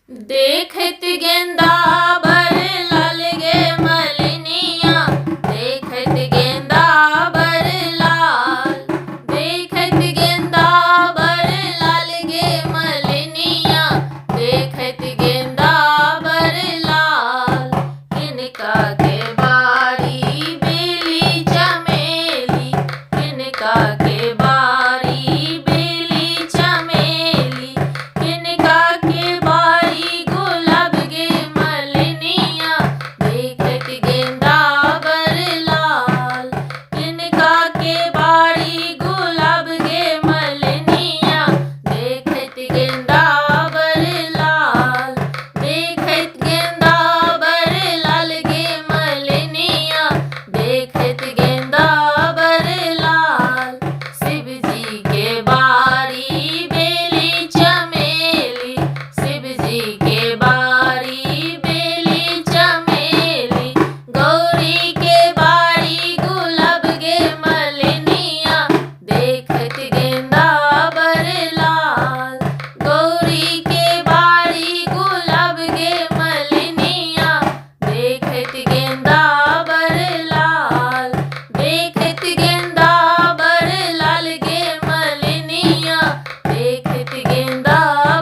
देखैत गेंदा बर लाल गे मलिनिया, देखैत गेंदा बर लाल, देखैत गेंदा बर लाल गे मलिनिया, देखैत गेंदा बर लाल। किनका के बारी बेली चमेली, किनका के बारी बेली चमेली, किनका के बारी गुलाब गे मलिनिया, देखैत गेंदा बर लाल। किनका के बारी गुलाब गे मलिनिया, देखैत गेंदा बर लाल, देखैत गेंदा बर लाल गे मलिनिया, देखैत गेंदा बर लाल। शिवजी के बारी बेली चमेली, शिवजी के बारी बेली चमेली, गौरी के बारी गुलाब गे मलिनिया, देखैत गेंदा बर लाल। गौरी के बारी गुलाब गे मलिनिया, देखैत गेंदा बर लाल, देखैत गेंदा बर लाल गे मलिनिया, देखैत गेंदा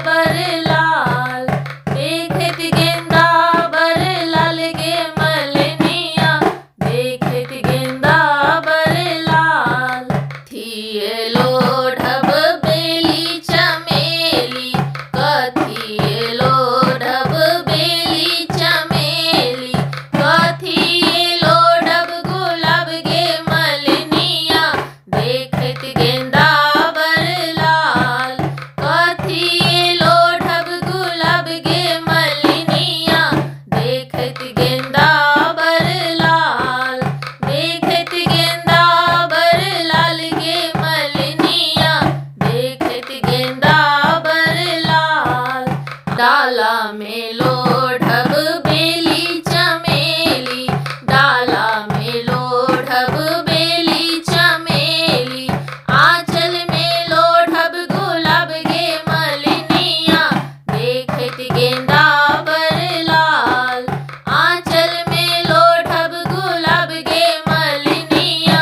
बर लाल, देखैत गेंदा बर लाल गे मलिनिया, देखैत गेंदा बर लाल। थिए लोढ़ब बेली चमेली, कथिए लोढ़ब बेली चमेली, कथिए लोढ़ब गुलाब गे मलिनिया, देखैत गेंदा बर लाल। कथिए लोढ़ब गुलाब गे मलिनिया, देखैत गेंदा बर लाल, देखैत गेंदा बर लाल गे मलिनिया, देखैत गेंदा बर लाल। डाला में लोढ़ब बेली चमेली, डाला में लोढ़ब बेली चमेली, आंचल में लोढ़ब गुलाब गे मलिनिया, देखैत गेंदा बर लाल। आंचल में लोढ़ब गुलाब गे मलिनिया,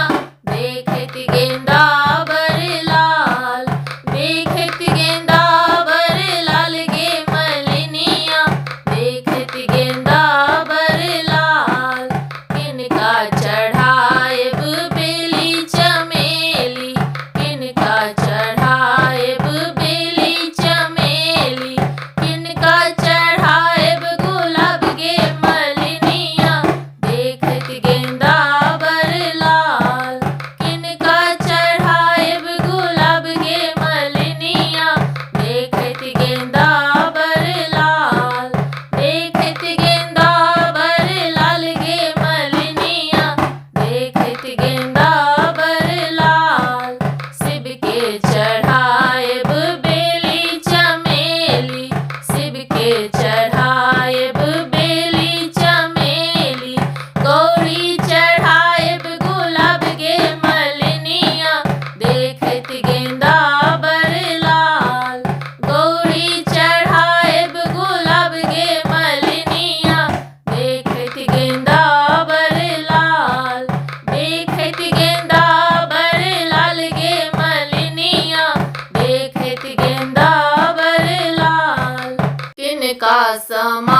देखैत गेंदा बर लाल, देखैत गेंदा बर लाल गे मलिनिया, देखैत गेंदा बर लाल। किनका चढ़ाएब बेली चमेली, किनका चढ़ाएब बेली चमेली, किनका चढ़ाएब गुलाब गे मलिनिया, देखैत गेंदा बर लाल। किनका चढ़ाएब गुलाब गे मलिनिया, देखैत गेंदा बर लाल, देखैत गेंदा बर लाल गे मलिनिया, देखैत गेंदा बर लाल। शिव के चढ़ाएब बेली चमेली, शिव के चढ़ाएब बेली चमेली, गौरी चढ़ाएब गुलाब गे मलिनिया, देखैत गेंदा बर लाल। गौरी चढ़ाएब गुलाब गे मलिनिया, देखैत गेंदा बर लाल, देखैत गेंदा बर लाल गे मलिनिया, देखैत गेंदा बर लाल। किनका समा